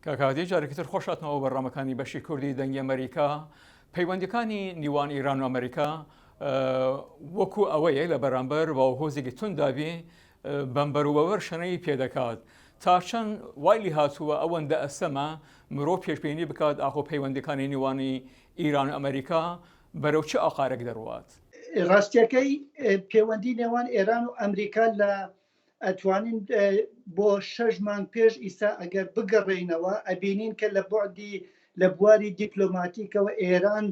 کاک هادی جارێکی تر خۆش هاتنەوە بەرنامەکانی بەشی کوردی دەنگی ئەمریکا پەیوەندیەکانی نیوان ئیران و ئەمریکا وەکو ئەوەیە لە بەرامبەر باوهۆزێکی توندابی بەم بەروبەوەر شەنەی پێدەکات تا چەند وای لی هاتووە ئەوەندە ئەستەمە مرۆ پێشبینی بکات ئاخۆ پەیوەندەکانی نێوانی ئیران و ئەمریکا بەرەو چ ئاقارێک دەڕوات؟ ڕاستیەکەی پەیوەندی نێوان ئێران و ئەمریکا لە ئەتوانین بۆ شەش مانگ پێش ئیستا ئەگەر بگەڕێینەوە ئەبینین کە لە بوعدی لە بواری دیپلۆماتیکەوە ئێران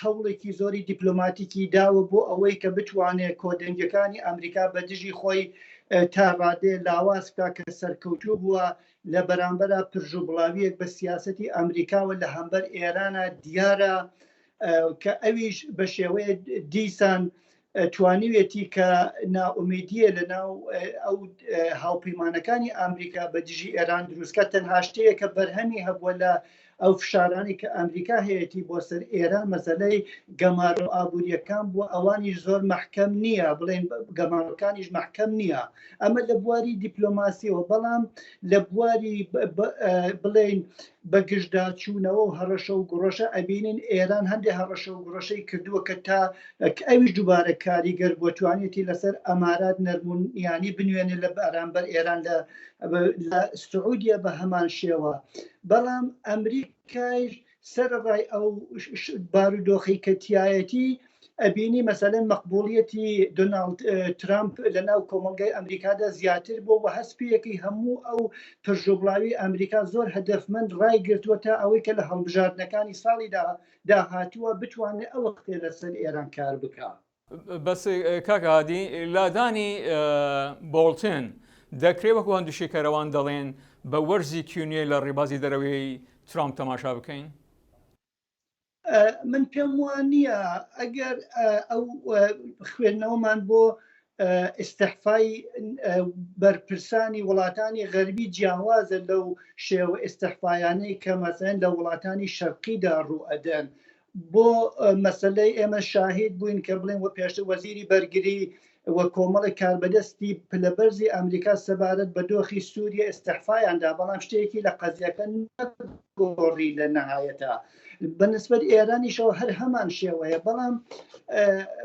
هەوڵێکی زۆری دیپلۆماتیکی داوە بۆ ئەوەی کە بتوانێت کۆدەنگەکانی ئەمریکا بە دژی خۆی تا ڕادێ لاواز بکە کە سەرکەوتوو بووە لە بەرامبەرا پرژ و بڵاویەک بە سیاستی ئەمریکاوە لە هەمبەر ئێرانە دیارە کە ئەویش بە شێوەیە دیسان توانیوێتی کە نائومیدیە لە ناو ئەو هاوپەیمانەکانی ئەمریکا بە دژی ئێران دروستکە تەنها شتەیە کە بەرهەمی هەبووە لە ئەو فشارانی کە ئەمریکا هەیەی بۆ سەر ئێران مەسلەی گەمارۆ ئابوووریەکان بووە ئەوانیش زۆر مەحکەم نییە بڵێن گەمارۆکانیش مەحکەم نییە ئەمە لە بواری دیپلۆماسیەوە بەڵام لە بواری بڵێن بە گژداچوونەوە و هەڕەشە و گوڕەشە ئەبینین ئێران هەندێ هەڕەشە و گوڕەشەی کردووە کە تا ئەویش دووبارە کاریگەر بووە توانێتی لەسەر ئەمارات نەرمونیانی بنوێنێ لە بەرامبەر ئێران لە لە سعودیە بە هەمان شێوە بەڵام ئەمریکایش سەرەڕای ئەو بارودۆخی کە تایەتی ئەبینی مەسەلەن مەقبوڵیەتی دۆناڵد ترامپ لە ناو کۆمەڵگای ئەمریکادا زیاتر بووە و هەست پێیەکەی هەموو ئەو پرژوبڵاوی ئەمریکا زۆر هەدەفمەند ڕایگرتووە تا ئەوەی کە لە هەڵبژاردنەکانی ساڵی داهاتووە بتوانێت ئەو وەختێ لەسەر ئێران کار بکا. بەس کاک هادی لادانی بۆڵتن دەکرێ وەکو هەندی شیکەرەوان دەڵێن بە وەرزی کیونیە لە ڕێبازی دەرەوەی ترامپ تەماشا بکەین؟ من پێم وان نییە ئەگەر ئەو خوێندنەوەمان بۆ ئیستحفای بەرپرسانی وڵاتانی غەربی جیاوازە لەو شێوە ئیستحفایانەی کە مەسەن لە وڵاتانی شەرقیدا ڕوو ئەدەن بۆ مەسلەی ئێمە شاهید بووین کە بڵێن وە پێشتر وەزیری بەرگری و کۆمەڵێک کاربەدەستی پلەبەرزی ئەمریکا سەبارەت بە دۆخی سووریە ئیستحفایان دا بەڵام شتێکی لە قەزیەکە نەگۆڕی لە نەهایەتا بە نسبەت ئێرانیشەوە هەر هەمان شێوەیە بەڵام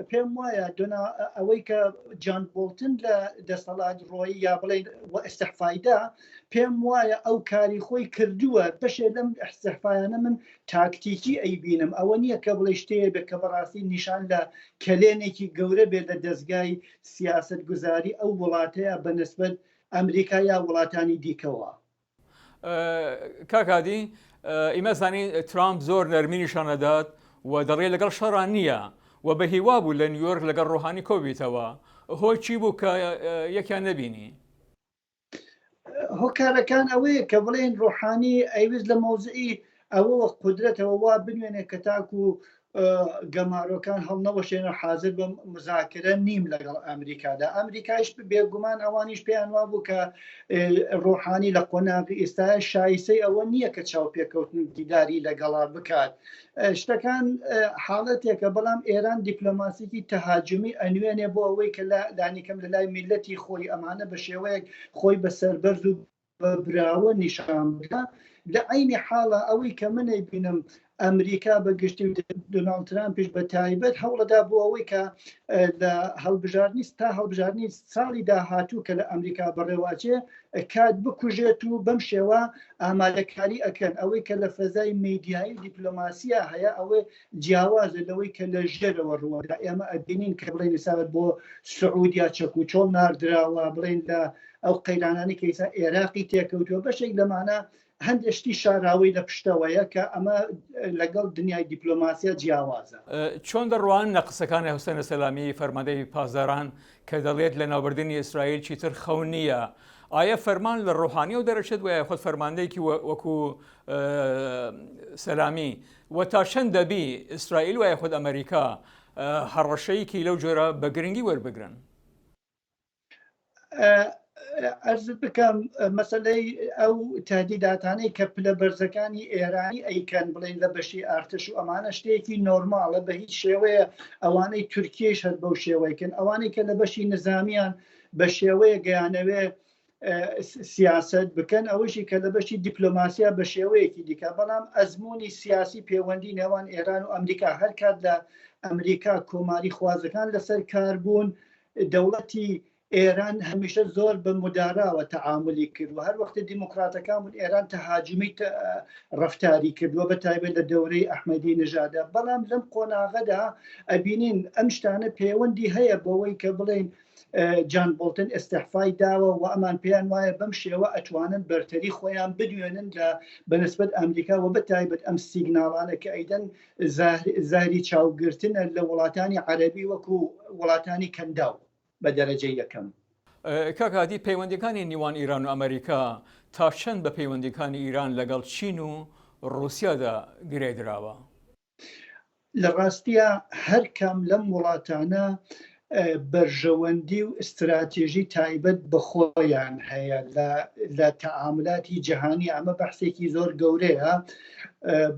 پێم وایە دۆنا ئەوەی کە جان بۆڵتن لە دەسەڵات ڕۆیی یا بڵێن و ئیستحفایدا پێم وایە ئەو کاری خۆی کردووە بەشێ لەم ئیستحفایانە من تاکتیکی ئەیبینم ئەوە نییە کە بڵێ شتەیە بێ کە بەڕاستی نیشان لە کەلێنێکی گەورە بێت لە دەزگای سیاسەت گوزاری ئەو وڵاتەیە بە نسبەت ئەمریکا یا وڵاتانی دیکەوە. کاک هادی ئیمە زانین ترامپ زۆر نەرمی نیشان ئەدات و دەڵێ لەگەڵ شەڕان نییە و بە هیوا بوو لە نیویۆرک لەگەڵ ڕۆحانی کۆبیتەوە هۆی چی بوو کە یەکیان نەبینی؟ هۆکارەکان ئەوەیە کە بڵێن ڕۆحانی ئەیویست لە مەوزعی ئەوەوە قودرەتەوە وا بنوێنێ کە تاکو گەمارۆکان هەڵنەوەشێنە حاضر بە مزاکرە نیم لەگەڵ ئەمریکادا ئەمریکایش بێگومان ئەوانیش پێیان وابوو کە ڕۆحانی لە قۆناغی ئێستا شایسەی ئەوە نییە کە چاوپێکەوتن و دیداری لەگەڵا بکات شتەکان حاڵەتێکە بەڵام ئێران دیپلۆماسیکی تەهاجمی ئەنوێنێ بۆ ئەوەی کە لە لانیکەم لە لای میلەتی خۆی ئەمانە بە شێوەیەک خۆی بە سەربەرز و بە براوە نیشان بدا لە عینی حاڵە ئەوەی کە من ئەیبینم ئەمریکا بە گشتی و دۆناڵد ترامپیش بە تایبەت هەوڵەدا بۆ ئەوەی کە لە هەڵبژاردنی تا هەڵبژاردنی ساڵی داهاتوو کە لە ئەمریکا بەڕێواچێ کات بکوژێت و بەم شێوە ئامادەکاری ئەکەن ئەوەی کە لە فەزای میدیایی و دیپلۆماسیە هەیە ئەوەی جیاوازە لەوەی کە لە ژێرەوە ڕووەدا ئێمە ئەبینین کە بڵێن حسابت بۆ سعودیا چەک و چۆڵ ناردراوە بڵێن لە ئەو قەیرانانی کە ئیسا عێراقی تێکەوتووە بەشێک لەمانە هەندێک شتی شاراوەی لە پشتەوەیە کە ئەمە لەگەڵ دنیای دیپلۆماسیە جیاوازە. چۆن دەڕواننە قسەکانی حوسێن سەلامی فەرماندەی پاسداران کە دەڵێت لەناوبردنی ئیسرائیل چیتر خەون نییە؟ ئایە فەرمان لە ڕۆحانیەوە دەرەچێت وە یاخود فەرماندەیەکی وەکو سەلامی و تا چەند دەبی ئیسرائیل و یاخود ئەمریکا هەڕەشەیەکی لەو جۆرە بە گرنگی وەربگرن؟ ئەرزت بکەم مەسلەی ئەو تهدیداتانەی کە پلە بەرزەکانی ئێرانی ئەیکەن بڵین لە بەشی ئارتش و ئەمانە شتێکی نۆرماڵە بە هیچ شێوەیە ئەوانەی تورکیەش هەر بەو شێوەیەکن ئەوانەی کە لە بەشی نظامیان بە شێوەیە گەیانەوێ. سیاسەت بکەن، ئەوەشی کە لە بەشی دیپلۆماسیا بە شێوەیەکی دیکە، بەڵام ئەزموونی سیاسی پێوەندی نێوان ئێران و ئەمریکا هەر کات لە ئەمریکا کۆماری خوازەکان لەسەر کار بوون، دەوڵەتی ئێران هەمیشە زۆر بە مداراوە تەعامولی کردوە، هەر وەختێ دیموکراتەکان بوون ئێران تەهاجومی ڕەفتاری کردوە بە تایبەت لە دەورەی ئەحمەدی نژادا، بەڵام لەم قۆناغەدا ئەبینین ئەم شتانە پێوەندی هەیە بەوەی کە بڵێین جان بۆڵتن ئیستعفای داوە و ئەمان پێیان وایە بەم شێوە ئەتوانن بەرتەری خۆیان بدوێنن لە بەنسبەت ئەمریکا و بە تایبەت ئەم سیگناڵانە کە ئەیدەن زاری چاوگرتنە لە وڵاتانی عەرەبی وەکو وڵاتانی کەنداو بە دەرەجەی یەکەم. کاک هادی پەیوەندیەکانی نیوان ئیران و ئەمریکا تا چەند بە پەیوەندیەکانی ئیران لەگەڵ چین و ڕوسیادا گرێدراوە؟ لە ڕاستیا هەر کام لەم وڵاتانە بەرژەوەندی و ئیستراتێژی تایبەت بە خۆیان هەیە لە تەعامولاتی جیهانی، ئەمە بەحسێکی زۆر گەورەیە.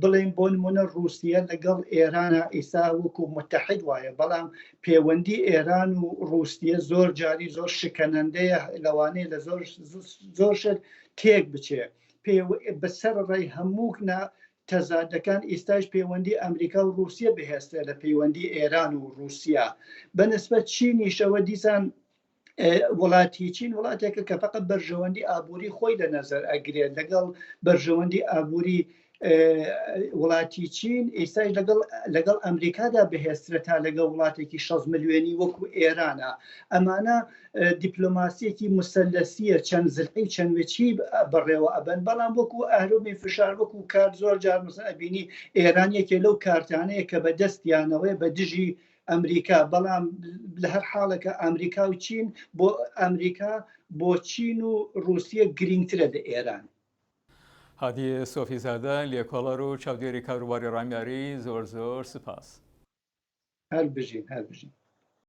بڵێن بۆ نمونە ڕووسیە لەگەڵ ئێرانە ئیسا وەکو متحد وایە، بەڵام پەیوەندی ئێران و ڕووسیە زۆر جاری زۆر شکەنەندەیە، لەوانەیە لە زۆر زۆر شت تێک بچێ. بەسەر ڕێی هەموو تەزادەکان ئیستاش پەیوەندی ئەمریکا و ڕووسیە بەهێزترە لە پەیوەندی ئێران و ڕووسیا. بە نسبەت چینیشەوە دیسان وڵاتی چین وڵاتێکە کە فقط بەرژەوەندی ئابووری خۆی لە نەزەر ئەگرێت لەگەڵ بەرژەوەندی ئابووری وڵاتی چین ئێستاش لەگەڵ لەگەڵ ئەمریکادا بەهێزترە تا لەگەڵ وڵاتێکی 6 ملیۆنی وەکو ئێرانە. ئەمانە دیپلۆماسیەکی موسەلەسیە چەند زلعی و چەند وچی بەڕێوە ئەبەن، بەڵام وەکو ئەهرۆمی فشار وەکو کارت زۆر جار مەسەن ئەبینی ئێران یەکێ لەو کارتانەیە کە بە دەستیانەوەی بە دژی ئەمریکا، بەڵام لە هەر حاڵێکە ئەمریکا و چین بۆ ئەمریکا بۆ چین و ڕووسیە گرینگترە لە ئێران. هادی سۆفیزادە، لێکۆڵەر و چاودێری کاروباری ڕامیاری، زۆر زۆر سپاس. هەر بژین، هەر بژین.